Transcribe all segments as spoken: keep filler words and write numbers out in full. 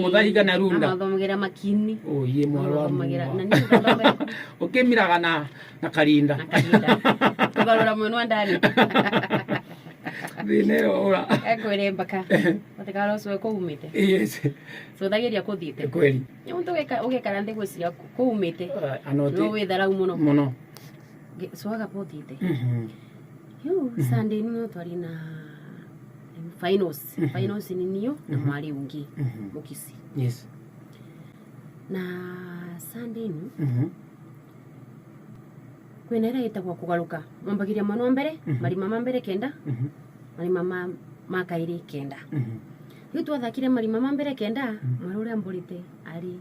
Muthaiga na runda. Amathomagĩra makini. Uye mwarwa. Amathomagĩra, na niĩ nthomagĩra. Ukimiraga na, na karinda. Na karinda. Kugarura mwena wa ndani. Thina ĩyo ura. Ekwĩre mbaka. Utikara ucwe kuu umite. Yes. Cuthagiria kuthiite. Kweli. Ni untu ugeka-, ugekara nthi gwiciria ku-, kuu umite. Ah, anoti. No witharau muno. Muno. Ge-, cwaga buthiite. Mhm. Yu, mhm, Sunday ino no twari na finals. Mhm. Finals ni niu na, mhm, mwari ungi, mhm, Mukisi. Yes. Na Sunday ino, mhm, kwina iria itagwa kugaruka. Mwambagiria mwana wa mbere, mhm, marima ma mbere kenda, mhm, marima ma, ma kairi kenda. Mhm. Riu twathakire marima ma mbere kenda, mhm, mwari uria mburite ari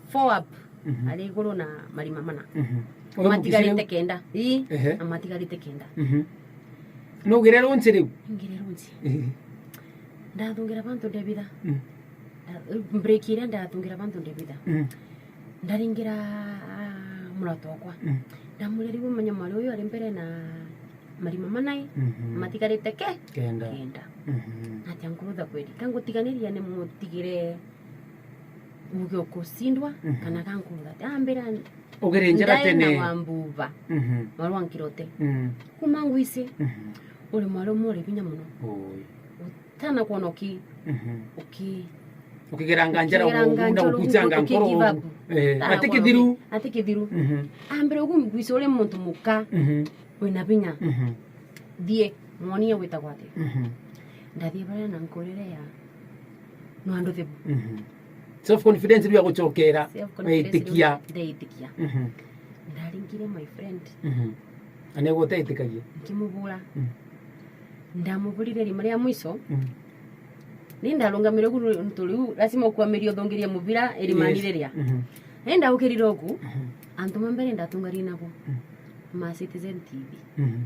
four up, mhm, ari iguru na marima mana. Mhm. Matigarite kenda. Ii, ehe, na matigarite kenda. Mhm. Nugire runji riu? Ngire runji. Ehe. Ndathungira bantu ndebitha. Mm. Nda-, break iria ndathungira bantu ndebitha. Mm. Ndaringira murata wakwa. Mm. Ndamuria, riu umenya mwari uyu ari mbere na marima manai, mhm, matigarite ke? Kenda. Kenda. Mhm. Atia nkurutha kweri? Kangutiganiria ni mutigire uge ukucindwa, mhm, kana kankurutha? Ambira, ugere njara ndae tene na wambuva. Mhm. Mwarwa nkirote. Mm. Kuma ngwisi, mhm, uri mwari umwe uri vinya muno. Oi. Tana kwona uki-, mhm, uki-, ukigeranga njara ukigeranga ugu na njara ugu, ukuchanga uki-, nkoro uki-, give up. Eh, tana ati kwona kithiru. Uki-, ati kithiru. Mhm. Ambire ugu ngwisi uri muntu muka, mhm, wina vinya. Mhm. Thie, mwonie witagwa atia? Mhm. Ndathie baria na nkurire ya, no andu thibu. Mhm. Self confidence riu ya gucokera. Self confidence riu ndaitikia. Mhm. Ndaringire my friend. Mhm. Na niguo utaitikagia? Nkimubura. Mm. Ndamuburire rima ria mwiso. Mm. Ni ndarungamire ugu nontu riu lazima ukwamiria uthungirie mubira irimani, yes, riria. Mhm. Ni ndaukirire ugu, mhm, antu ma mbere ndatunganire nabo. Mm. Ma Citizen T V. Mhm.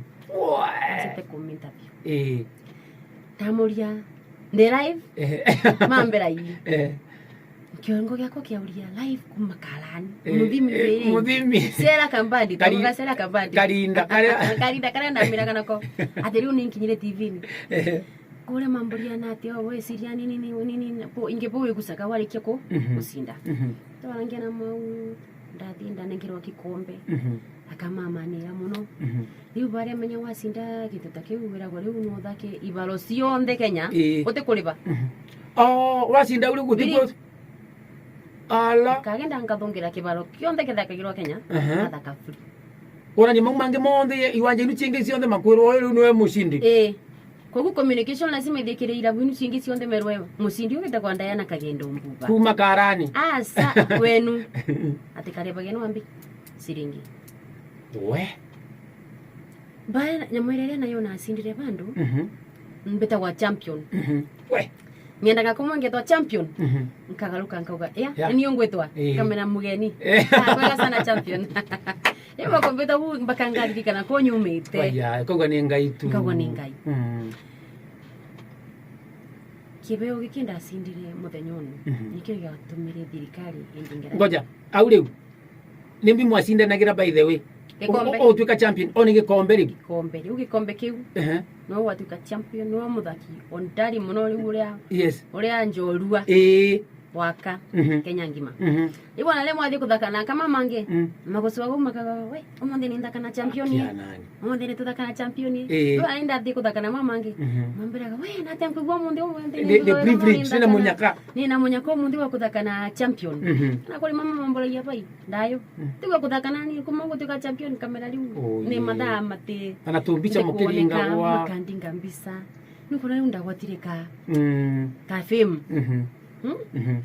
Macete kuminterview. Ii. Ndamuria, ndi live? Eh. Mambira ii. Eh. Kiongo giakwa kiauria live kuma Karani. Eh, Muthimi eh, ri. Muthimi. Sera Kambandi, Kari-, tuga Sera Kambandi. Karinda karia. Karinda karia ndamiraga nako. Ati riu ni nkinyire T V-ini. Eh. Kuria mamburia na ati, o, we ciria ni, ni, ni, ni, ni, bu-, ingi bu wigucaga warikia ku-, mhm, gucinda. Mhm. Twarangia na mau, ndathii ndanengerwa gikombe. Mhm. Akamamanira muno. Mhm. Riu baria menya wacinda gintu ta kiu, wiragwa riu no uthake ibaro cionthe Kenya, ii, utikuriba. Mhm. Oh, wacinda uri guti. Biri-, ala. Nkagenda nkathungira kibaro kionthe kithakagirwa Kenya, aha, ngathaka free. Kuonania mau mangi monthe, iwanja inu ciingi cionthe makwirwa, "Uyu riu niwe mucindi." Ii. Koguo communication lazima ithikire irabu inu ciingi cionthe merwe, "Mucindi uyu witagwa Diana Kagendo Mbuba." Kuma Karani. Asa, kwenu. Ati karia bageni wambi ciringi. We. Mbaya nyamu iria iria nayo nacindire bandu, mhm, mbitagwa champion. Mhm. We. Nyendaga kumwe ngetwa champion. Mhm. Nkagaruka nkauga, "Ya, yeah, ni ngwitwa." Eh. Kamera mugeni. Eh. Ah, kwega sana champion. Riu bakumbita bu, mbaka ngaririkana ko nyumite. Aya, kauga ni Ngai tu. Kauga ni Ngai. Mm. Kibeo giki ndacindire muthenya unu, mhm, nikio giatumire thirikari indingera. Ngoja, au riu, nimbi mwacindanagira by the way? Gikombe. U-, u-, utuika champion, o ni gikombe riu? Gikombe. Riu gikombe kiu, ehe, no gwatuika champion, no muthaki ondari muno riu uria, yes, uria njorua. Ii. Waka, mhm, Kenya ngima. Mhm. Riu ona riria mwathii kuthaka na akama mangi, mm, magucwa gau makaga, "We, umunthi ni nthaka na champion." Akia nani? Umunthi ni tuthaka na champion. Ii. Riu ona ndathii kuthaka na mama mangi, mhm, mambiraga, "We, natia nkwigua umunthi, umunthi ni, ni, ni privilege, ni na munyaka. Ni na munyaka umunthi wa kuthaka na champion." Mhm. Na kuri mama mamburagia bai, ndayo. Mm. Tigwa kuthaka nani, kuma gutuika champion kamera riu. Oh, ni mathaa mati. Kana tumbicha mukirindagwa. Makandinga mbica. Nukona riu ndagwatire ka, mm, ka fame. Mhm. Hmm? Mhm.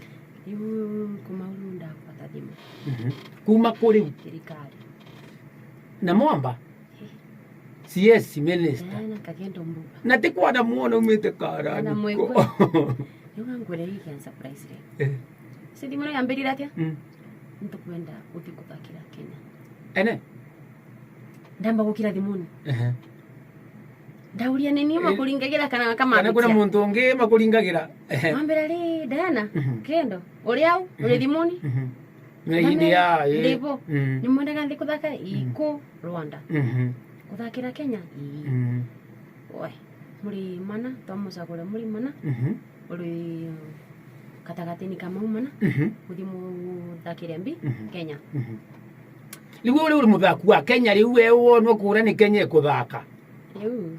Riu kuma u riu ndagwata thimu. Mhm. Kuma kuri? Thirikari. Na mwamba? Eh. C S minister. Diana Kagendo Mbuba. Na ti kwana mwona umite Karani. Diana Mwigwe. Riu ngwire giki kia surprise ri. Eh. Si thimu ino yambirire atia? Mm. Nitukwenda uthi kuthakira Kenya. Ene? Ndamba gukira thimuni. Ehe. Ndauria ni niu, eh, makuringagira kana kamambitia. Kana kuna muntu ungi makuringagira. Ehe. Wambira ri, "Diana, mhm, Kendo, uri au, uri, mhm, thimuni?" Mhm. Ni hindi ya, eh. Ndibo. Mm. Ni mwendaga nthi kuthaka? Mm. Iku Rwanda. Mhm. Kuthakira Kenya? Ii. Mm. We, muri mana, twamucagura muri mana. Mhm. Uri, mm, Gatagatini ka mau mana, mhm, kuthi muthakire mbi, mhm, Kenya. Mhm. Riu uri, uri muthaku wa Kenya, riu we wonwa kuria ni Kenya ikuthaka. Riu,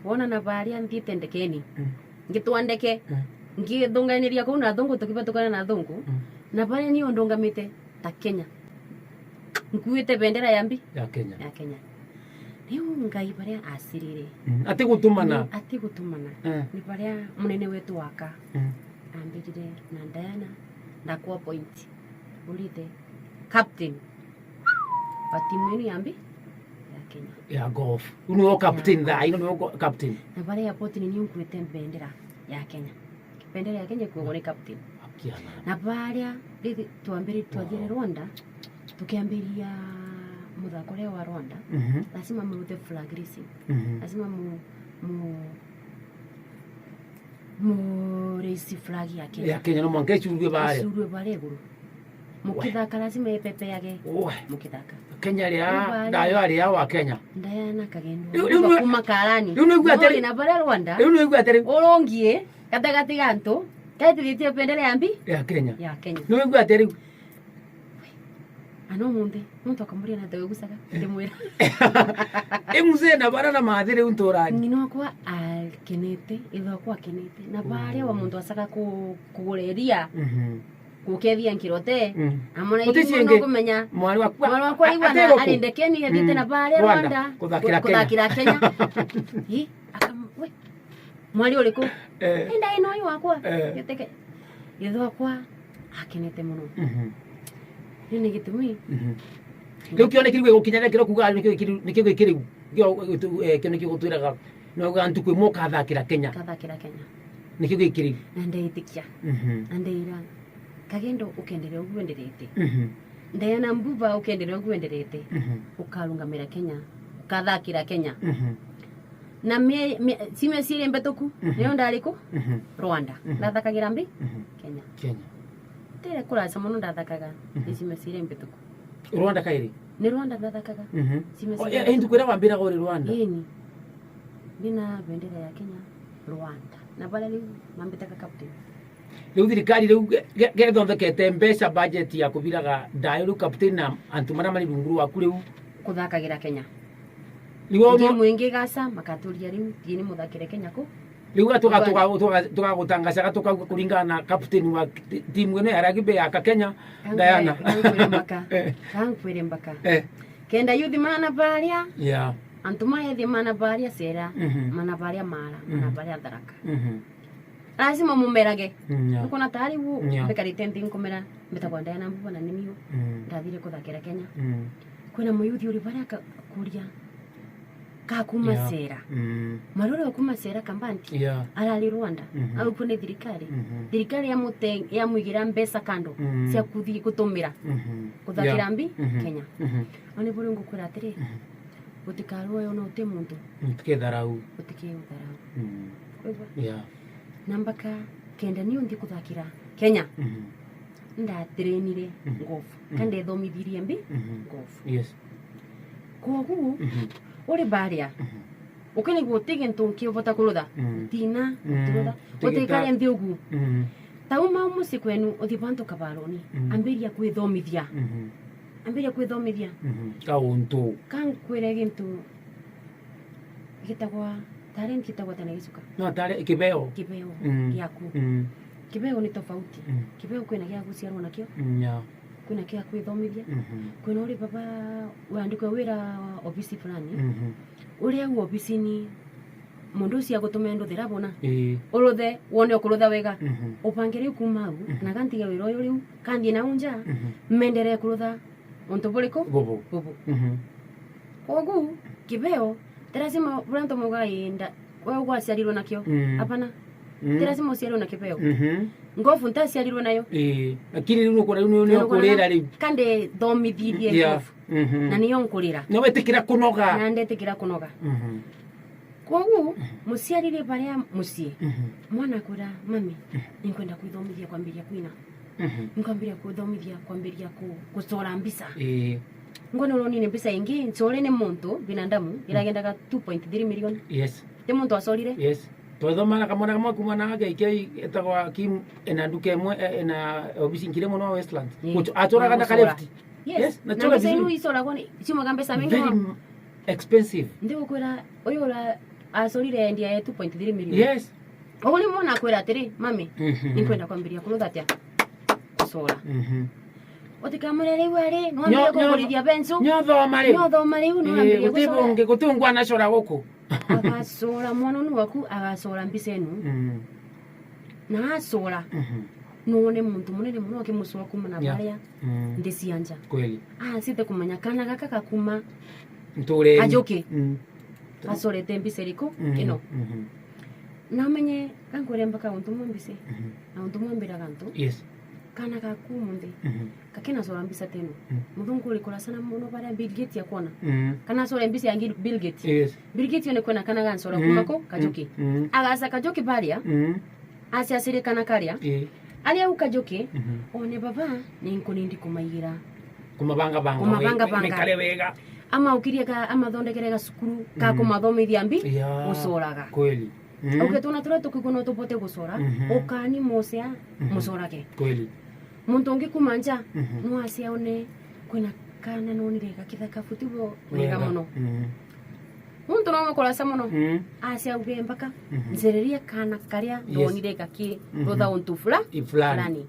wona na baria nthiite ndekeni. Mm. Ngitwa ndeke, mm, ngithunganiria kuu na athungu, tukibatukana na athungu, mm, na baria ni undungamite ta Kenya. Nkuite bendera ya mbi? Ya Kenya. Ya Kenya. Riu Ngai baria acirire. Mm. Atigutumana? Ni atigutumana. Eh. Ni baria munene wetu waka, mm, ambirire na Diana, ndaku appoint. Urite captain wa timu inu ya mbi ya Kenya. Ya golf. Riu niwe captain thaa ino, niwe captain. Na baria airport ni niu nkuite bendera ya Kenya. Bendera ya Kenya ikuagwa ni captain. Akiana. Na baria rithi twambiri-, twathire, wow, Rwanda, tukiambiria muthako uria wa Rwanda, mhm, lazima murute flag raising. Mhm. Lazima mu-, mu-, mu raise flag ya Kenya. Ya Kenya, no mwanka icurue baria. Icurue baria iguru. Mukithaka lazima ipepeage. We. Mukithaka. Kenya ria, riu baria, Dayo aria wa Kenya. Diana Kagendo. Riu, riu, riu, kuma Karani. Riu niigua atiri. Nori na baria Rwanda. Riu niigua atiri. Urungie gatagati ga antu, kaitithitie bendera ya mbi? Ya Kenya. Ya Kenya. Niigua atiri. Ana umunthi, muntu akamuria na tewe gucaga, ndimwira. I mzee na bara na mathi riu nturani. Ng'ina wakwa akenete, ithe wakwa akenete. Na baria wa muntu acaga ku-, kugureria. Mhm. Gukethia nkirote. Mm. Amona. Uti iu ciingi. Kumenya. Mwari wakwa. Mwari wakwa a-, igwa na ateguku. Ari ndekeni, ethite, mm, na baria Rwanda, Rwanda, kuthakira ku-, Kenya. Kuthakira Kenya. Ii, akam-, we, mwari uriku? Eh. Enda ino uyu wakwa. Eh. Giteke. Ithe wakwa akenete muno. Mhm. Riu ni gitumi. Mhm. Riu kioneki riu gigukinya ria kiro kuuga nikio gikiri-, nikio gikiriu. Kio, eh, kio nikio gutwiraga. Nauga ntuku imwe ukathakira Kenya. Ukathakira Kenya. Nikio gikiriu. Na ndeitikia. Mhm. Na ndeira, Kagendo, ukenderea uguo enderete. Mhm. Diana Mbuba, ukenderea uguo enderete. Mhm. Ukarungamira Kenya. Ukathakira Kenya. Mhm. Na mie-, mie-, ciumia ciiri mbituku, mhm, niyo ndari ku? Mhm. Rwanda. Mhm. Ndathakagira mbi? Mhm. Kenya. Kenya. Tire kuraca mono ndathakaga, mhm, ciumia ciiri mbituku. Rwanda kairi? Ni Rwanda ndathakaga. Mhm. Ciumia ciiri mbituku. O, e, e, ntuku iria wambiraga uri Rwanda? Iini. Ndina bendera ya Kenya, Rwanda. Na baria riu mambitaga captain. Riu thirikari riu ge-, ge-, gethonthekete mbeca, budget ya kubiraga Dayo riu captain na antu maria mari rungu rwaku riu. Kuthakagira Kenya. Riu wao no- game ingi igaca, makaturia riu, thiini muthakire Kenya ku. Riu tuga-, tuga-, tuga-, tugagutangacaga tukauga kuringana na captain wa ti-, timu ino ya rugby ya Kakenya, Diana. Kankwire mbaka. Eh. Kankwire mbaka. Eh. Kenda yuthi mana baria. Yeah. Antu maethie mana baria Cera, mhm, mana baria Mara, mana, mhm, baria Tharaka. Mhm. Lazima mumerage. Mm, yeah. Nukona tari u, yeah, mbekarite nthi nkomera, mbetagwa Diana Mbuba na ni niu, mm, ndathire kuthakira Kenya. Mm. Kwina muyuthi uri baria akakuria, ka kuma, yeah, Cera. Mm. Marore kuma Cera Kambanti. Yeah. Arari Rwanda. Mhm. Au kuo ni thirikari. Mhm. Thirikari yamute-, yamwigira mbeca kando, mm, cia kuthi gutumira, mhm, kuthakira, yeah, mbi, mhm, Kenya. Mhm. Oni buri ngukwira atiri, mhm, gutikarue ona uti muntu. Mm, tikitharau. Utikitharau. Mm. Kwigua? Yeah. Na mbaka kenda niu nthi kuthakira Kenya. Mhm. Ndatrainire, mhm, golf. Mhm. Ka ndethomithirie mbi, mhm, golf. Yes. Kwogu, mhm, uri baria, mhm, ukiri guti gintu nkiubota kurutha. Mm. Ntina, mm, ntirutha. Utigikare nthi ugu. Mm. Tauma mucii kwenu, uthi bantu kabaroni. Mm. Ambiria kwithomithia. Mhm. Ambiria kwithomithia. Mhm. Kauntu. Ka nkwire gintu gitagwa, talent gitagwa tene gicuka. No, tale-, kibeo. Kibeo, mm, giaku. Mm. Kibeo ni tofauti. Mm. Kibeo kwina gia guciarwa nakio. Mm, yeah. Kwina kia kwithomithia. Mhm. Kwina uri baba, wandikwe wira obisi fulani. Mhm. Uria u obisini, mundu ucio agutume nduthira bona. Ii. Uruthe, wone ukurutha wega. Mhm. Upange riu kuma au, mhm, na gantige wira uyu riu, kanthie nau nja, mhm, menderee kurutha untu buriku? Bubu. Bubu. Mhm. Kwogu, kibeo, ti lazima buria antu maugaga, "Ii, nda-, we ugwaciarirwe nakio." Mm. Hapana. Mm. Ti lazima uciarirwe na kibeo. Mhm. Ngofu ntaciarirwe nayo. Ii. Lakini riu nukwona, riu ni, ni ukurira riu. Kandi thomithirie, yeah, ngofu. Mhm. Na niyo nkurira. Na wetikira kunoga. Na ndetikira kunoga. Mhm. Kwogu, mhm, muciari ri baria mucii, mhm, mwana akwira, "Mami, mhm, ninkwenda kwithomithia kwambiria kwina." Mhm. Ninkwambiria kwithomithia kwambiria ku-, gucora mbica. Ii. Ngwona uronire mbica ingi, ncore ni muntu, binadamu, mm, iragendaga two point three million. Yes. Ti muntu acorire? Yes. Twethoma na kamwana kamwe kuma na gake ikia etagwa Kim, ena nduka imwe, eh, ena obisi nkire muno Westlands. Ii. Gucho-, aturaga na Gucora. Kalefti. Yes. Yes, na na chora mbeca iu vizuri. Icoragwo ni, ciumaga mbeca mingi. Very muno. M-, expensive. Ndigukwira, uyu ura acorire endia ya two point three million. Yes. Ugu ni mwana akwira atiri, "Mami, mhm, ninkwenda kwambiria kurutha atia? Gucora." Mhm. Utikamwire riu ari, nwambire kugurithia bensu. Nyo thoma riu. Nyo thoma riu, eh, nwanjiririe gucora. Guti bungi, guti ungu anacora guku. Agacora, mwana unu waku agacora mbica inu. Mm. Na acora, mhm, nuone muntu munene muno akimucora kuma na, yeah, baria, mm, nthi cia nja. Kweli. Acite kumenya kana gaka gakuma ntureni. Kajuki. Mm. Acorete mbica iriku? Mhm, ino. Mhm. Na amenye, kankwire mbaka untu mwe mbica. Mhm. Na untu mwe mbiraga antu. Yes. Kana gaku umunthi. Mhm. Gakina cora mbica teno. Mm. Muthungu uri kuracana muno baria Bill Gates akwona. Mm. Kana acore mbica ya Gil-, Bill Gates. Yes. Bill Gates one kwena kana gancora, mm, kuma ko, Kajuki. Mm. Agaca Kajuki baria. Mm. Aciacirie kana karia. Eh. Aria au Kajuki, mhm, one baba, ni nkuni ndikumaigera. Kumabanga banga. Kumabanga banga. Mikare wega. Amaukirie ka, amathondekere gacukuru ka, mm, kumathomithia mbi, yeah, gucoraga. Kweli. Mm. Auge twana turia tukwigua no tubote gucora, mhm, ukani mucea, mhm, mucorage. Kweli. Muntu ungi kuma nja, mhm, no acia one kwina kana nonire gakithaka futi bo wega muno. Mhm. Muntu no mukuraca muno, mhm, acia auge mbaka, mhm, ncererie kana karia, yes, ndonire gaki, mhm, rutha untu fula-, i fulani, fulani.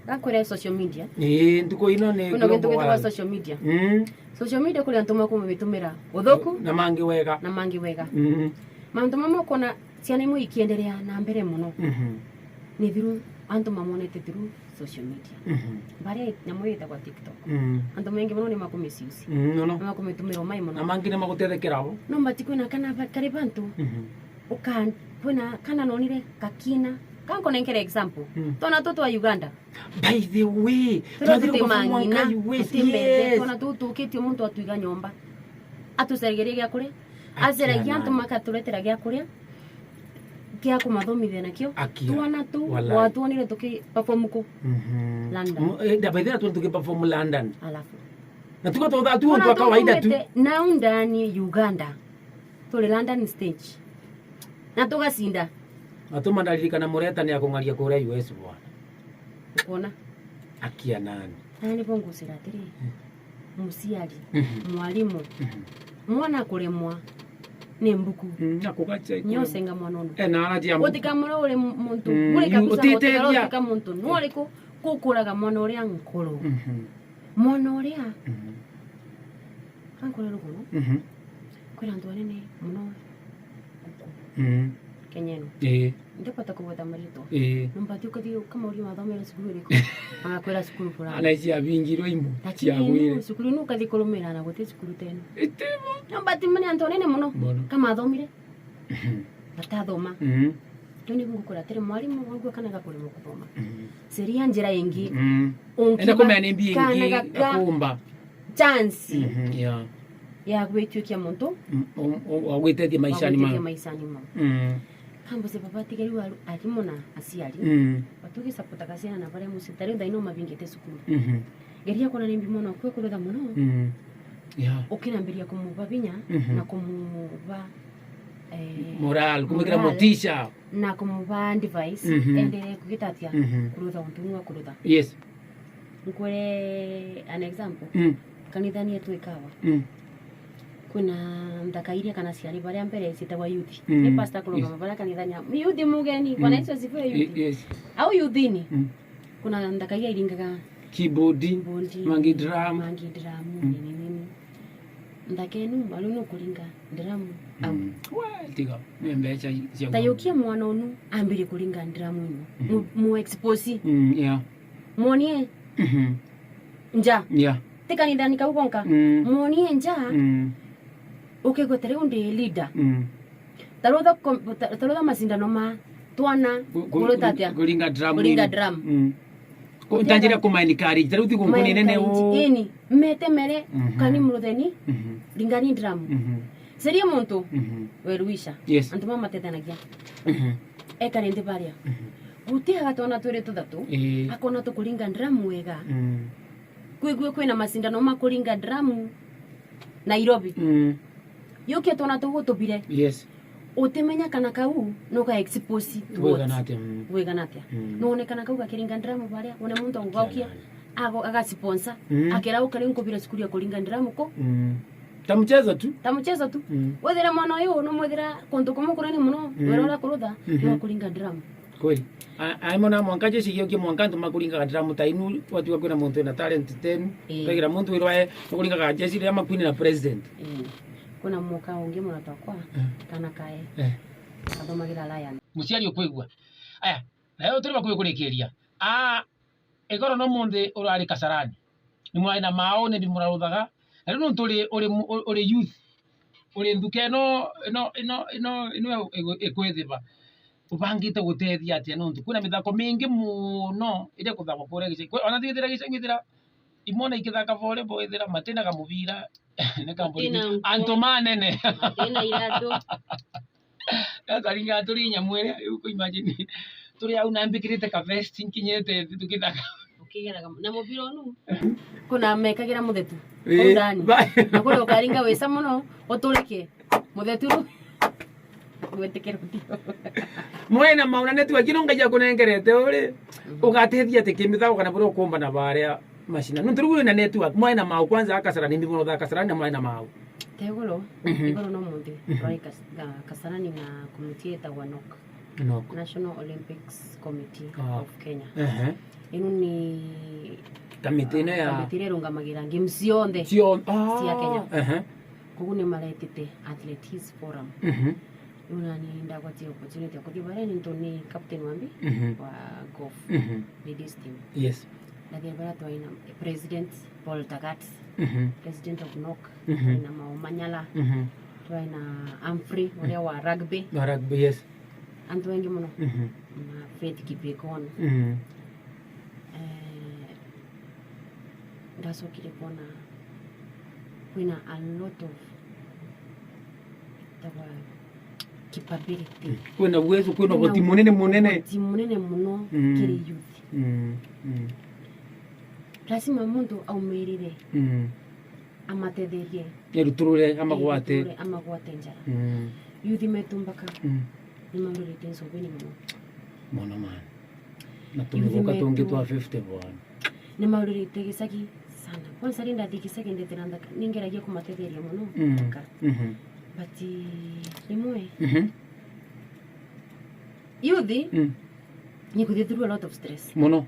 Gakwire social media. Ii, ntuku ino ni kwina global gintu gitagwa world. Social media. Mm. Social media kuri antu makumitumira uthuku na mangi wega. Na mangi wega. Mm. Mauntu mamwe ukona ciana imwe ikienderea na mbere muno. Mhm. Ni through antu mamonete through social media. Mhm. Baria nyamu yitagwa TikTok. Mm. Antu maingi muno ni makumisuse. Mm, no, no. Ni makumitumira umai muno. Na mangi ni magutethekera bo. No, but kwina kana ba-, kari bantu. Mhm. Uka-, kwina kana nonire gakina. Kankunenkere example. Mm. Twana tutu twa Uganda. By the way, turia twathire tuti kuperform mang'ina, Wangai West, tuti mbete, yes, twana tutu tukitie muntu atwiga nyomba. Atuceregerie gia kuria. Akia aceragia antu nani? Makaturetera gia kuria. Kia kumathomithia nakio. Akia. Twana tu, walai, watwonire tuki perform ku? Mhm. London. Mu-, eh, da, by the way, twana tuki perform London. Alafu. Na tuko tu, tu, twana tu twa kawaida tu. Tukumite nau ndani Uganda. Turi London stage. Na tugacinda. Atuma ndaririkana Mureta ni akung'aria kuria U S bwana. Ukona? Akia nani? Na nibo ngucira atiri, mm, muciari, mhm, mwarimu, mhm, mwana kuremwa ni mbuku. Mm, na kugacha ikuru. Nyosenga mwana unu. E, na araji ya mbuku. Utikamura uri muntu, mm, uri yu-, kabisa utitethia. Utika muntu. Nwariku kukuraga mwana uria nkuru. Mhm. Mwana uria, mhm, ankore ruguru, mhm, kwina antu anene muno guku, mhm, Kenya ino. Ii. Ndibota kugweta maritwa. Ii. Numbati ukathi ukamauria mathomere cukuru iriku? Agakwira cukuru fulani. Ana ici abingirwe imu. Lakini ciagwire. Inu cukuru inu ukathi kurumira na guti cukuru teno. Itimo. Numbati mani antu anene muno. Muno. Kamathomire. Mhm. Batathoma. Mhm. Riu nibu ngukura atiri, mwarimu, waigua kana gakuremwa kuthoma, mhm, ceria njira ingi. Mhm. Enda kumenya ni mbia kana ingi gaka gakumba chance, mhm, yeah, ya gwituikia muntu, mm, um, um, wa gwitethia maishani mau. Wa gwitethia maishani mau. Mm. Kambuce baba, tiga riu aru-, arimu na aciari, mm, batugisupportaga ciana na baria mucii, ta riu thaino mabingite cukuru. Mhm. Geria kwona ni mbi mwana waku ekurutha muno. Mm. Yeah. Ukirambiria kumuva vinya, mhm, na kumuva, eh, moral, kumwikira moral, motisha. Na kumuva advice, mhm, endelee kugitatia, mhm, kurutha untu umwe wa kurutha. Yes. Nkwire an example. Mm. Kanithani yetu ikawa. Mm. Kwina nthaka iria kana ciari baria mbere cietagwa youth. Mm. Ni pastor kurugama, yes, baria kanithani ya youth mugeni, Bwana, mm, Yesu asifiwe, youth. Ye-, yes. Au youthini. Mm. Kuna nthaka iria iringaga keyboard, keyboard, mangi drum. Mangi drum, mm, nini nini. Nthaka inu, bari nukuringa drum au. Mm. We, tiga, ni mbeca cia. Tayukia mwana unu ambire kuringa drum inu. Mm. Mu, mu expose. Mm, yeah. Mwonie, mhm, nja. Yeah. Ti kanithani kau gonka. Mm. Mwonie nja. Mm. Ukigweta riu ndi leader. Mm. Tarutha kom-, ta-, tarutha macindano ma twana ku-, ku-, kurutha atia? Kuringa drum. Kuringa inu. Drum. Mm. Ku-, ntanjira kuma encourage. Tariu ti gunku ni nene u. Ini, metemere, mhm, kani murutheni, mhm, ringani drum. Mhm. Ceria muntu, mhm, weruisha. Yes. Antu mama matethanagia. Mhm. Ekare nthi baria. Mhm. Guti agatwana twiri tuthatu, ii, akona tukuringa drum wega. Mm. Kwigua kwina macindano ma kuringa drum Nairobi. Mm. Yukia twana tugu tubire. Yes. Utimenya kana kau no ka expose to what? Gwigana atia? Mm. Gwigana atia? Mm. None kana kau gakiringa dramu baria, wone muntu agugaukia, ago-, agasponsor, mm, akera ukari nkubira cukuru ya kuringa dramu ko? Mm. Ta mchezo tu. Ta mchezo tu. Mm. Wethira mwana uyu numwethira kuntu kumwe kunene muno, mm, wira uria kurutha, mhm, no kuringa dramu. Kweli. A-, aimona mwanka jeshi giokie mwanka antu makuringaga dramu ta inu, watiga kwina muntu wina talent tenu. Ii. Kagira muntu wirwa e, nukuringaga jeshi riria makwini na president. Ii. Kuna muka ungi mwana twakwa, eh, kana kae. Eh. Athomagira Lion. Muciari ukwigua. Aya, nayo turi bakubi kurikiria. A, igoro no munthi urari Kasarani. Ni mwari na mau, ni muraruthaga. Na riu nontu uri, uri mu-, uri youth, uri nthuka ino, ino, ino, ino, ino igu-, ikwithiba. Ubangite gutethia atia? Nontu kwina mithako mingi muno iria kuthakwa kuria gicagi. Kwi, ona thithira gicagi withira imwana ikithaka volleyball, withira matina kamubira, ni kamburi. Matina nkwa. Antu manene. Matina iratu. Gakaringa turi nyamu iria, riu ku imagine. Turi au na mbikirite ka vest nkinyite thi tukithaka. Ukigeraga na mubira unu. Kuna mekagira muthetu. Ii, kuu ndani. Ba- Na kuria ukaringa wisa muno, uturike. Muthetu ru. Gwitikira utio. Mwena mauna network ino Ngai akunengerete uri, mhm, ugatethia ati kimithako kana buria ukumbana baria mashina. Nontu riu wina network, mwena mau kwanza akasara ni mbibono tha kasara na mwena mau. Tegoro, mhm, igoro no munthi, mhm, twari Kas-, ga-, Kasarani na komiti yetagwa nok. nok. National Olympics Committee, ah, of Kenya. Ehe. Ino ni kamiti ino ya kamiti iria irungamagira games cionthe cio-, ah, cia Kenya. Ehe. Koguo ni maretite Athletes Forum. Mhm. Riu nani ndagwatie opportunity ya kuthii baria, nontu ni captain wa mbi, mhm, wa golf, mhm, ladies team. Yes. Ndathire baria twari na President Paul Tagat, mhm, President of nok, mhm, twari na Mao Manyala, mhm, twari na Humphrey, mhm, uria wa rugby. Wa rugby, yes. Antu baingi muno. Mhm. Na Faith Kipyegon. Mhm. Eh, ndacokire kwona kwina a lot of, itagwa, capability. Mm. Kwina uwezo, kwina, kwina uhoti munene, munene. Uhoti munene muno, mm, kiri youth. Mm, mm. Lazima muntu aumirire, mm, amatetherie. Eruturure, amagwate. Eruturure, amagwate njara. Mm. Youth metu mbaka. Mm. Nimaururite ncubini muno. Mono man. Na youth tumigoka tungi metu twa fifty bwana. Nimaururite gicagi sana. Kwanza ri ndathi gicagi ndetera nthaka, ningeragia kumatetheria muno, mm, nthaka. Mhm. But, eh, rimwe, mhm, youth, mm, ni kuthithirua a lot of stress. Muno.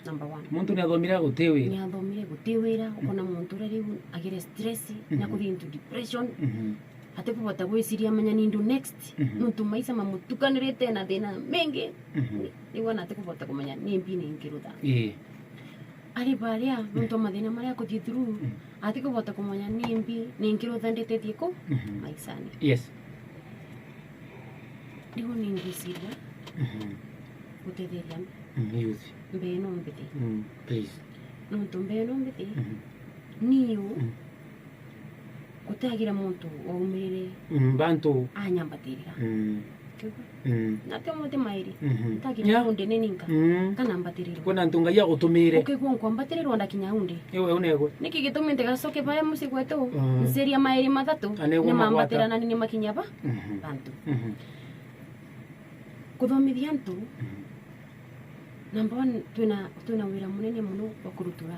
Number one. Muntu ni athomire guti wira. Ni athomire guti wira, mm, ukona muntu uria riu agire stress, na, mhm, kuthi into depression. Mhm. Atikubota gwiciria amenya ni ndu next, mhm, nontu maisha mamutukanirite na thina mingi. Mhm. Ni, riu ona atikubota kumenya ni mbi ni nkirutha. Ii. Ari baria, mm, nontu mathina maria akuthii through, mm, atikubota kumenya ni mbi ni nkirutha nditethie ku, mhm, maishani. Yes. Riu ni ngwiciria, mhm, gutetheria, mm, youth, mbee no mbithi. Mm, please. Nontu mbee no mbithi, mhm, niu, mm. Gutiagira muntu waumirire, mm, bantu anyambatirira. Mm. Ukigua? Mm. Na ti umuti mairi. Mhm. Ntakinya, yeah, undi ni ninka, mm, kana mbatirirwe. Kwina antu Ngai agutumire. Ukigua nkwambatirirwa ndakinya undi. Iwe unegwe. Niki gitumi ntigacoke baria mucii gwetu, mm, nceria mairi mathatu, anegwe ni magwata. Mambatira na ni makinya ba, mhm, bantu. Mhm. Kuthomithia antu, mhm. Number one, twina, twina wira munene muno wa kurutura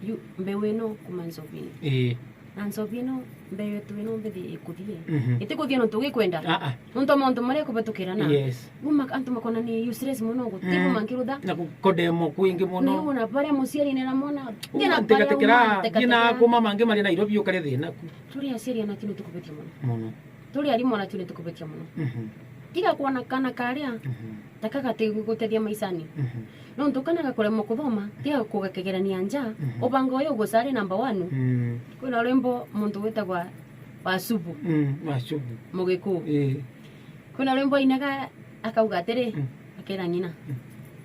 yu-, mbeu ino kuma nzobini. Ii. Na nzobi ino, mbeu yetu ino mbithi ikuthie. Mhm. Itikuthie nontu gikwenda. Ah, ah. Nontu mauntu maria kubatukira na. Yes. Uma antu makona ni useless muno, guti, mm, kuma nkirutha. Na ku-, kudemo kwingi muno. Ni una baria muciari ni na mwana. Uma ntegatekera, ngina kuma mangi mari Nairobi ukare thina ku. Turi aciari ana tino tukubetia muno. Muno. Turi arimu ona tu ni tukubetia muno. Mhm. Tiga kwona kana karia, mhm, taka gati gutethia maishani. Mhm. Nontu kana gakuremwa kuthoma, tiga kugakegerania nja, mhm, ubanga uyu ugucari number one. Mm. Kwina rwimbo muntu witagwa Wacubu. Mm, Wacubu. Mugikuu. Ii. Kwina rwimbo ainaga akauga atiri, mm, akera ng'ina. Mm.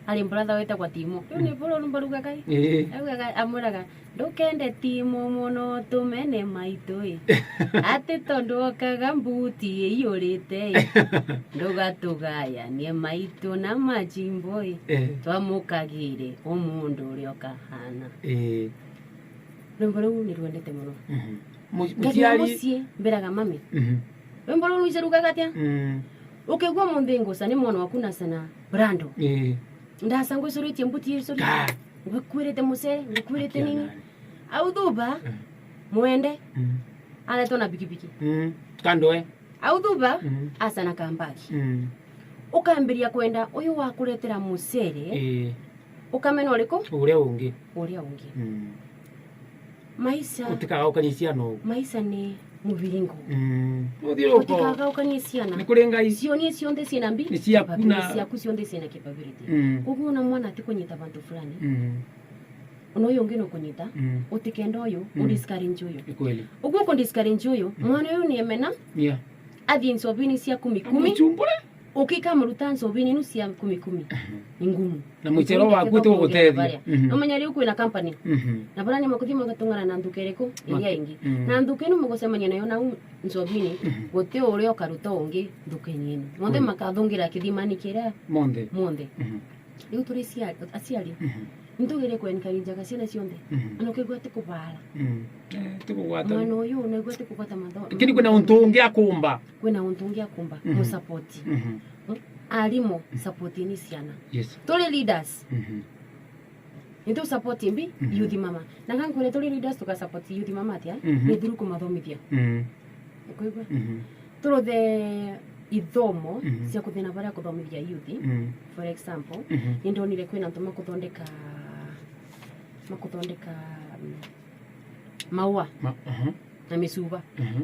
Ari brother witagwa Timo. Riu, mm, ni buru rwimbo rugaga ii? Ii. Augaga, amwiraga, "Ndukende Timo muno, tumene maitu ii. Ati tondu okaga mbuti iyurite ii, ndugatugayanie maitu na majimbo ii. Eh. Twamukagire umundu uria ukahana." Eh. Rwimbo ruu ni rwendete muno. Mhm. Mu-, ngakinya muciari mucii, mbiraga mami, mhm, Rwimbo ruu rwicerugaga atia? Mm. Ukigua munthi nguca ni mwana waku na sana brando. Ii. Ndaca ngwicuritie mbuti icuri. Ka. Ngwikwirite mucere, ngwikwirite nini. Au thuba, mm, mwende, mm, aretwa na pikipiki. Mm. Kandoe. Au thuba, mm, aca na kambagi. Mm. Ukambiria kwenda uyu wakuretera mucere. Ii. Ukamena uriku? Uria ungi. Uria ungi. Mm. Maisha. Utikagaukanie ciana ugu. Maisha ni muviringo. Mm. Uthiuruko. Utikagaukanie ciana. Ni kuri Ngai. Cionie cionthe ciina mbi. Ni ciaku na. Ni ciaku cionthe ciina capability. Mm. Koguo ona mwana atikunyita bantu fulani. Mm. Ona uyu ungi nukunyita, mm, utikenda uyu, mm, u discourage uyu. Ni kweli. Uguo ku discourage uyu, mm, mwana uyu ni emena. Yeah. Athie ncobini cia kumi kumi. Amuchumbure. Ukikamuruta ncobini inu cia kumi kumi, mhm, ni ngumu. Na mucero waku ti gugutethia. Mhm. Numenya riu kwina company. Mhm. Na baria ni makuthii magatung'ana na nthuka iriku? Iria ingi. Mhm. Na nthuka inu mugucemania nayo nau ncobini, mhm, guti uria ukaruta ungi nthuka-ini inu. Monthe, mhm, makathungira kithimani kiria. Monthe. Monthe. Mhm. Riu turi cia-, aciari, mhm, nitugire ku encourage-aga ciana cionthe. Mhm. Ana ukigua ti kubara. Mhm. Eh, ti kugwata. Mwana uyu naigua ti kugwata mathomo. Lakini kwina untu ungi akumba. Kwina untu ungi akumba, mhm, mu support. Mhm. Mm? Arimu, mm, support-ini ciana. Yes. Turi leaders. Mhm. Nitu support mbi, mhm, youth mama. Na gankwire turi leaders tuka support youth mama atia? Mhm. Ni through kumathomithia. Mhm. Ukwigua? Mhm. Turuthe ithomo, mhm, cia kuthina baria kuthomithia youth. Mhm. For example, mhm, nindonire kwina antu makuthondeka, makuthondeka, mm, maua. Ma-, aha. Na micuba. Mhm.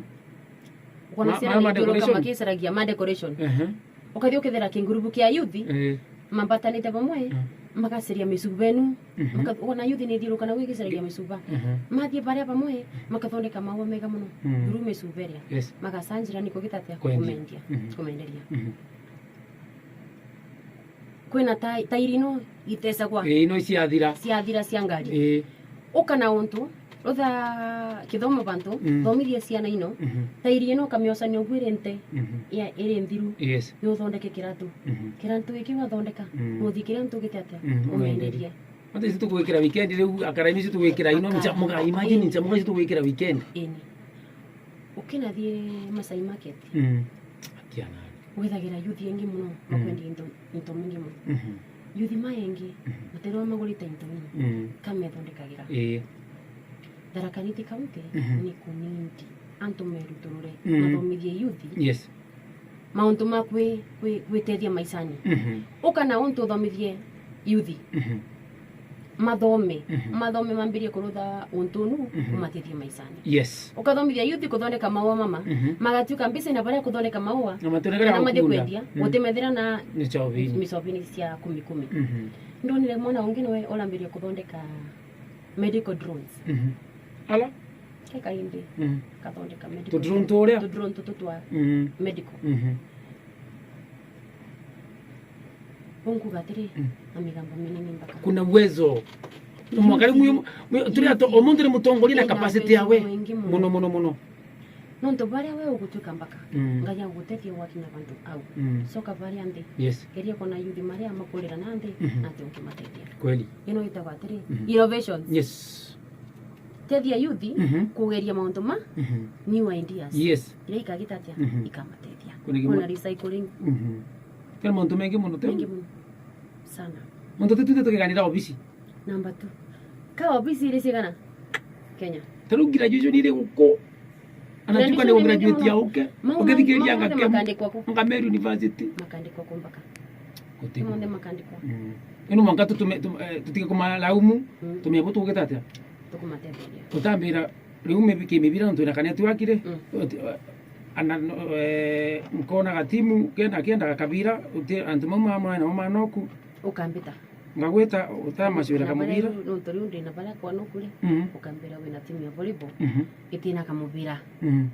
Ukona ma-, ciana ma-, ma nithiuruka decoration? Magicaragia ma decoration. Ehe. Ukathi ukethira kingurubu kia youth, eh, mambatanite bamwe, mm, magacaria micuba inu. Mhm. Maka-, ukona youth nithiuruka na gwicaragia micuba. Mhm. Mathie baria bamwe, makathondeka maua mega muno. Mm. Through micuba iria. Yes. Magacanjira ni kugita atia? Kwendia. Kumendia. Mhm. Kumenderia. Mhm. Kwina ta-, tairi ino itecagwa. Ii, ino ciathira. Ciathira cia ngari. Ii. Uka na untu, rutha kithomo bantu, mm, thomithia ciana ino, mhm, tairi ino ukamiocania uguo iri nte, mhm, ya, iri nthiru. Yes. Ni uthondeke kiratu. Mhm. Kiratu giki wathondeka, mm, nuthi kiria ntu gite atia? Mhm, umenderie. Umenderie. Hata ici tugwikira weekend riu, akaraini ici tugwikira ino, ncha-, muga-, imagine, ii, ncha-, muga ici tugwikira weekend. Ii. Ukinathie Masai Market. Mm. Atia nani? Withagira youth engi muno, mm, makwendia into, into mingi muno. Mhm. Youth ma engi, mhm, matirwa magurite into nini. Mm. Kamethondekagira. Ii. Tharaka Nithi County, mhm, ni kunindi. Antu meruturure, mm, mathomithie youth. Yes. Mauntu ma kwi-, kwi-, gwitethia maishani. Mhm. Uka na untu uthomithie youth. Mhm. Mathome. Mhm. Mathome mambirie kurutha untu unu, mhm, umatethie maishani. Yes. Ukathomithia youth kuthondeka maua mama, mhm, magatuika mbica na baria kuthondeka maua, na mathie kwendia, mm, gutimethira na micobini, micobini cia kumi kumi. Mhm. Ndonire mwana ungi niwe urambirie kuthondeka medical drones. Mhm. Ala? Ke kaindi, mhm, kathondeka medical. Tu drone turia? Tu drone tutu twa, mhm, medical. Mhm. Unkuga atiri, mm, na migambo minene mbaka. Kuna uwezo. Mwakari mwi-, mwi-, turi ato, umunthi ni mutongoria na capacity yawe. Muno, muno, muno. Nontu baria we ugutuika mbaka, mm, Ngai agugutethia gwakinya bantu au. Mm. Coka baria nthi. Yes. Geria kona youth maria makurira na nthi, mhm, na ati ukimatethia. Kweli. Ino itagwa atiri, mhm, innovations. Yes. Tethia youth, mhm, kugeria mauntu ma, mhm, new ideas. Yes. Iria ikagita atia? Mhm. Ikamatethia. Kuna gimwe- Kuna recycling. Mhm. Kena mauntu mengi muno, te? Mengi muno. Sana. Mauntu tutu tukiganira obisi. Number two. Ka obisi iri cigana? Kenya. Taru graduation iri guku. Anatuka ni graduation ni graduate ya uke. Mau, ukithikiriria mau, nga mothe Kemu, makandikwa ku? Nga Meru University. Makandikwa ku mbaka. Guti. Mothe makandikwa. Mm. Ino mwanka tutume, tum-, eh, tutige kumalaumu, mm, tume abo tugita atia? Tukumatetheria. Tutambira, riu maybe kimibira nontu na kaneti wakire, mm, uti-, eh, ana, no, eh, nkona gatimu, kenda, kenda gakabira, uti, antu mau ma mwana, ma mwana oku. Ukambita. Ngagwita utamacwira kamubira. Nontu riu ndina baria kwona ukuri, mhm, ukambira wina timu ya volleyball, mhm, itina kamubira. Mhm.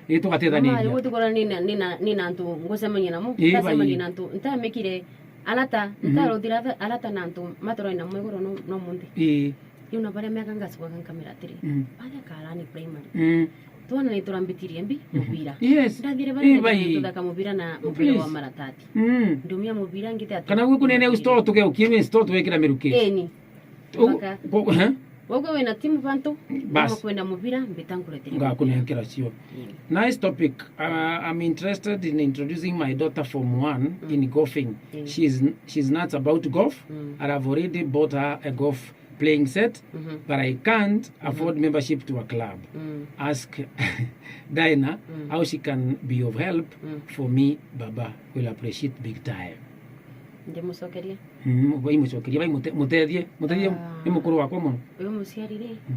Ii, tugatethaniria. Mama, riu tukorana nina, nina, nina antu ngucemania namo, ii, ndacemania na antu, ntamikire arata, mhm, ntaruthira arata na antu maturani namo iguru no, no munthi. Ii. Riu na baria miaka ngacukaga nkamera atiri, mm, baria Karani Primary. Mm. Twana ni turambitirie mbi, mhm, mubira. Yes. Ndathire baria, ii, bai, tuthaka mubira na mubira wa maratati. Mm. Ndumia mubira ngite ati. Kana gwi kunene store tugeukie ni store twekira miruki. Eni. U-, mpaka ku-, eh? Wogo wina timu bantu, bas. Kama kwenda mubira, mbita nkuretere. Ngakunenkera cio. Mm. Nice topic. Uh, I'm interested in introducing my daughter form one in golfing. Mm. She's, she's nuts about golf. Mm. And I've already bought her a golf playing set, but I can't afford membership to a club. Mm. Ask Diana how she can be of help for me, Baba. Will appreciate big time. Ndimucokerie. Mm, baimucokerie, baimute-, mutethie, mutethie. Ah. Ni mukuru wakwa mono. Uyu muciari ri, mm,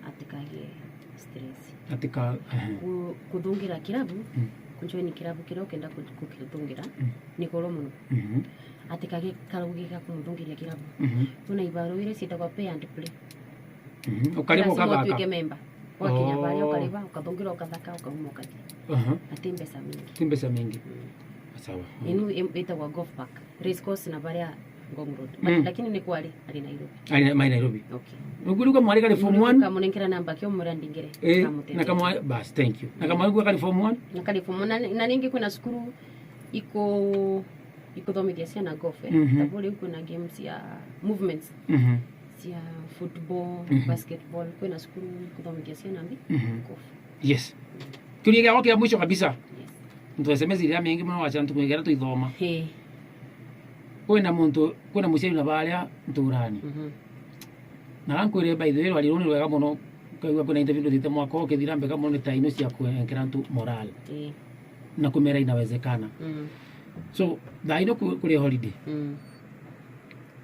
atikagie stress. Atika-, ehe. Ku-, kuthungira kirabu, mm, kujoin kirabu kiria ukenda ku-, kukithungira, mm, ni goro mono. Mhm. Atikage karaugi ga kumuthungiria kirabu. Mhm. Kwina ibaro iria cietagwa pay and play. Mhm. Ukaribwa. Lazima ukathaka. Utuike memba. Wakinya baria, oh, ukariba, ukathungira, ukathaka, ukauma, ukathie. Aha. Na ti mbeca mingi. Ti mbeca mingi. Mm. Sawa. Inu im-, itagwa Golf Park. Race course na baria Ngong Road. But, mm, lakini ni kwari ari Nairobi. Ari na-, mai Nairobi. Okay. Nuguri kwa mwari kari form one? Kamunenkera namba kio mura ndingire. Eh, na kamwa-, bas, thank you. Na kamwari kwa kari form one? Na kari form one. Na, na ningi kwina cukuru iko ikuthomithia ciana golf, eh. Mhm. Tabo riu kwina games ya movements. Mhm. Cia football, mhm, basketball, kwina cukuru ikuthomithia ciana mbi, mhm, golf. Yes. Kiuria giakwa kia mwisho kabisa. Yes. Ntu S M S iria mingi mono wacha ntuku igera tuithoma. He. Kwina muntu, kwina muciari na baria nturani. Mhm. Na ankwire, by the way, rwari ruu ni rwega mono. Ukaigua kwina interview nduthite mwaka ukithira, mbega mono ni ta ino cia kwenkera antu moral. Ii. Na kumera inawezekana. Mm. So, thaa ino ku-, kuri holiday. Mm.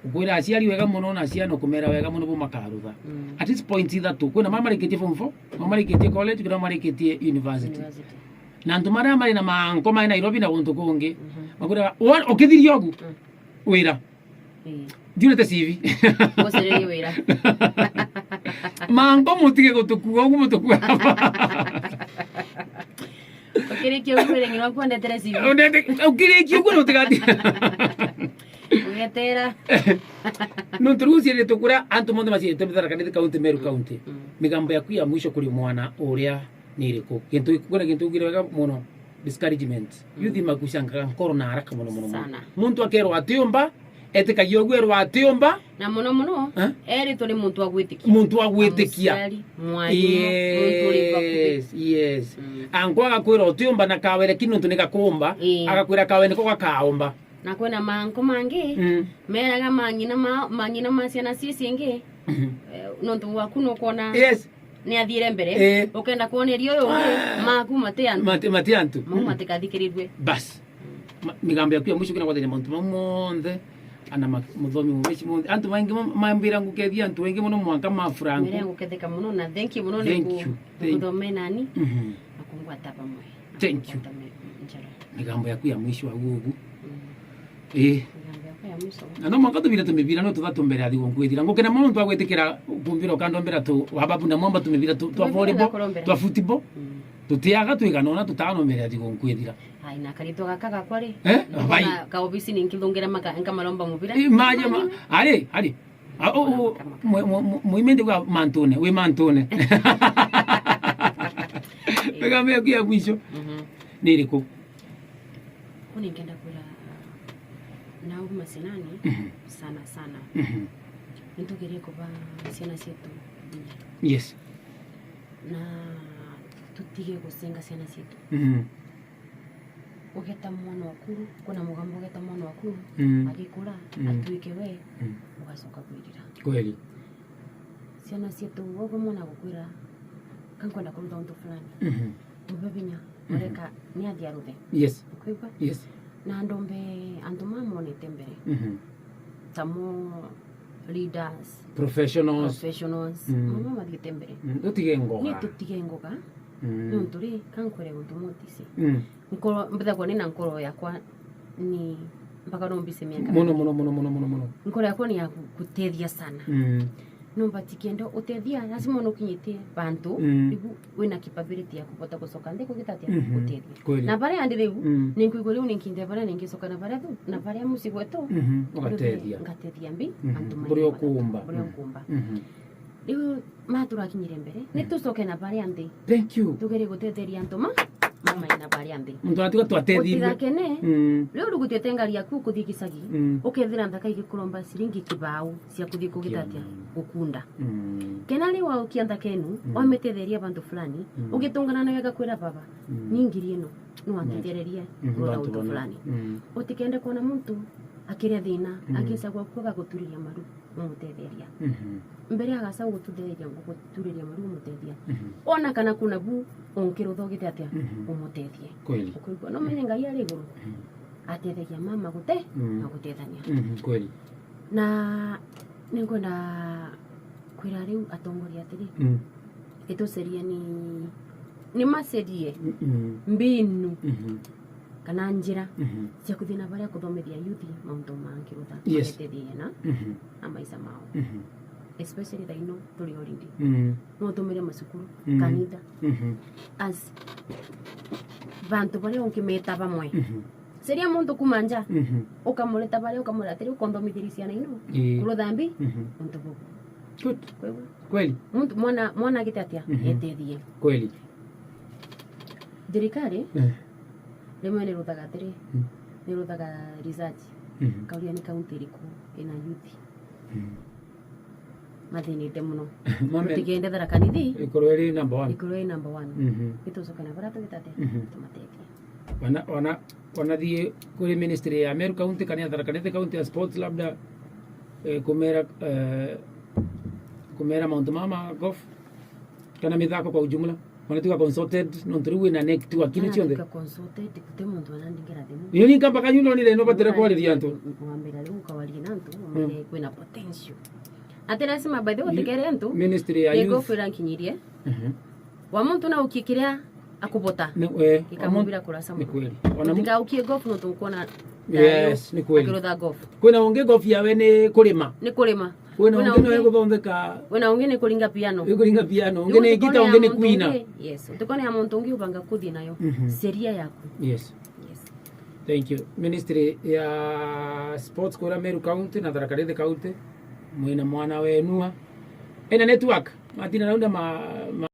Ukwira aciari wega mono na ciana ukumera wega mono bo makarutha. Mm. At least points ithatu. Kwina mama marikitie form four, mama marikitie college, kwina mama marikitie university. University. Na antu maria mari na manko mai Nairobi na guntu kungi, mhm, makwira, wa-, ukithiria ugu, mm, wira. Ii. Ndiunete C V. Ucererie wira. Manko mutige gutukua ugu, mutukua. Ukirikia ugu wire ng'ina waku andetere C V. Undete-, ukirikia ugu na utigati. Ugetera. Nontu riu uciaritwe kuria antu monthe maciaritwe Tharaka Nithi County, Meru County. Mm. Migambo yaku ya mwisho kuri mwana uria ni iriku? Gintu, kwina gintu ugire wega mono, discouragement. Mm. Youth makucangaga nkoro na haraka mono, mono, mono. Sana. Muntu akerwa atiumba, etikagia uguo erwa atiumba. Na mono mono, eh? Eritwe ni muntu wa gwitikia. Muntu wa gwitikia. Na muciari, mwarimu, muntu uri bakuhi. Yes, yes. Mm. Anko agakwira utiumba na kawe, lakini nontu ni gakumba, ii, agakwira kawe niko gakaumba. Na kwina manko mangi, mm, meraga mang'ina ma, mang'ina ma ciana cia ici ingi, mhm, eh, nontu waku nukwona, yes, ni athiire mbere, eh, ukenda kwoneria uyu ungi, ah, maku mati antu. Mati, mati antu. Mau, mm, matikathikirirue. Bas. Ma-, migambo yaku ya mwisho kina kwathania mauntu mau monthe, ana ma-, muthomi mubeci monthe. Antu baingi ma-, mambira ngukethia antu baingi mono mwanka ma Franco. Mira nguketheka mono na thank you mono. Thank you. Thank you. Nikuthome nani? Mhm. Na kungwata bamwe. Thank you. Migambo yaku ya mwisho au ugu. Mm. Ii. Migambo yaku ya mwisho. Na no mwanka tubira tumibira no tuthatu mbere ya thigu nkwithira. Ngukena mono nontu wa gwitikira kumbira ukandombera tu wababu na mwamba tumibira tu, twa volleyball, twa football. Mm. Tutiaga twigana ona tutaga no mbere ya thigu nkwithira. Ai, na karitwa gaka gakwa ri? Eh? Bai. Ka obisi ni nkithungira maka, nkamaromba mubira. Ii, maje ma-, ari, ari. Ah, oh, oh, mwe-, mwe-, mwe-, mwime ndiuga mantune, wi mantune. Migambo yaku ya mwisho. Mhm. Ni iriku? Kuni nkenda kwira nau macinani, mhm, sana sana. Mhm. Nitugerie kuba ciana cietu binya. Yes. Na tutige gucenga ciana cietu. Mhm. Ugeta mwana waku, kuna mugambo ugeta mwana waku, mm, agikura, mm, atuike we, mm, ugacoka kwirira. Kweli. Ciana cietu, wogo mwana gukwira, kankwenda kurutha untu fulani. Mhm. Mube binya, mhm, ureka ni athi aruthe. Yes. Ukwigua? Yes. Na ndombe antu mamonete mbere. Mhm. Tamo leaders, professionals. Professionals. Mm. Mama mathiite mbere. Mm. Tutige ngoga. Ni tutige ngoga. Mm. Nontu ri, kankwire untu mutisi. Mm. Nkoro, mbithagwa ni na nkoro yakwa ni mpaka no mbise miaka. Mono, mono, mono, mono, mono, mono. Nkoro yakwa ni ya gu-, gutethia sana. Mm. Nomba tikenda utethia, lazima no ukinyitie bantu, mm, ibu wina capability ya kubota gucoka nthi kugita atia, mhm, gutethia. Kweli. Na baria ndi riu, mm, ni nkwigua riu ni nkinde baria ningicoka na baria thu, na baria mucii gwetu, mhm, ugatethia. Ngatethia mbi, mhm, antu buria ukuumba. Buria ukuumba. Mhm. Riu ma turakinyire mbere, ni, mm, tucoke na baria nthi. Thank you. Tugere gutetheria antu ma, ma mai na baria nthi. Muntu atiga twatethi. Utigakene. Mm. Riu rugutite ngari yaku kuthi gicagi. Mm. Ukethira nthaka igikuromba ciringi kibau cia kuthi kugita atia? Kiama. gukunda. Mm. Kena ri waukia nthaka enu, mm, wamitetheria bantu fulani, mm, ugitungana nawe agakwira, "Baba, mm, ni ngiri ino, no antethererie, mm, kurutha bantu untu bana fulani." Mm. Utikende kwona muntu akiria thina, mm, akicagua kuo gaguturiria maru, umutetheria. Mhm. Mbere agaca gugututhereria, guguturiria maru, umutethia. Mhm. Ona kana kuna bu unkirutha ugite atia, mhm, umutethie. Kweli. Ukaigua, no menye Ngai ari iguru. Mhm. Atethagia mama gute-, mm, na gutethania. Mhm, kweli. Na ninkwenda kwira riu atongoria atiri, mm, itucerie ni, ni macerie, mm, mm, mbinu, mhm, kana njira, mhm, cia kuthii na baria kuthomithia youth mauntu ma nkirutha, yes, magetethie na, mhm, na maisha mao. Mhm. Especially thaino turi holiday. Mm. No utumire macukuru, mm, kanitha, mhm, as bantu baria ungimeta bamwe. Mhm. Ceria muntu kuma nja, mhm, ukamureta baria, ukamwira atiri, "Ukonthomithiria ciana ino, ii, kurutha mbi, mhm, untu bubu." Good. Kwigua? Kweli. Muntu, mwana, mwana agite atia? Mhm. Etethie. Kweli. Thirikari, eh, rimwe niruthaga atiri, mm, niruthaga research, mhm, kauria ni kaunti iriku ina youth, mm, mathinite muno. Mame, tutigende Tharaka Nithi, ikorwe iri number one. Ikorwe iri number one. Mhm. Itucoke na baria tugite atia? Mhm. Tumatethie. Wana, wana, wanathii kuri ministry ya Meru County kana ya Tharaka Nithi County ya sports, labda, eh, kumera, eh, kumera mauntu mama golf kana mithako kwa ujumla? Wanatuika consulted, nontu riu wina network ni cionthe. Wanatuika consulted, guti muntu anandingira thimu. Iyo ni nkamba kanyu nonire no batire kwariria antu. Wambira riu ukawaria na antu, mm, umwire kwina potential. Ati lazima, by the way, utikere antu, ministry ya youth. Ni golf irankinyirie. Mhm. Wa muntu na ukie kiria akubota. Ni, eh, ikamubira kurasa ni muno. Kweli. Ona mu- utikaukie golf, nontu nkuona, yes, ni kweli, akirutha golf. Kwina ungi golf yawe ni kurima. Ni kurima. Kwina ungi nawe guthondeka. Kwina ungi ni kuringa piano. Ni kuringa piano. Ungi ni guitar, ungi ni kuina. Yes. Utikone ya muntu ungi ubanga kuthii nayo. Mhm. Sheria yaku. Yes. Yes. Thank you. Ministry ya Sports kuria Meru County na Tharaka Nithi County, mwina mwana wenua ena network, matina naunda ma, ma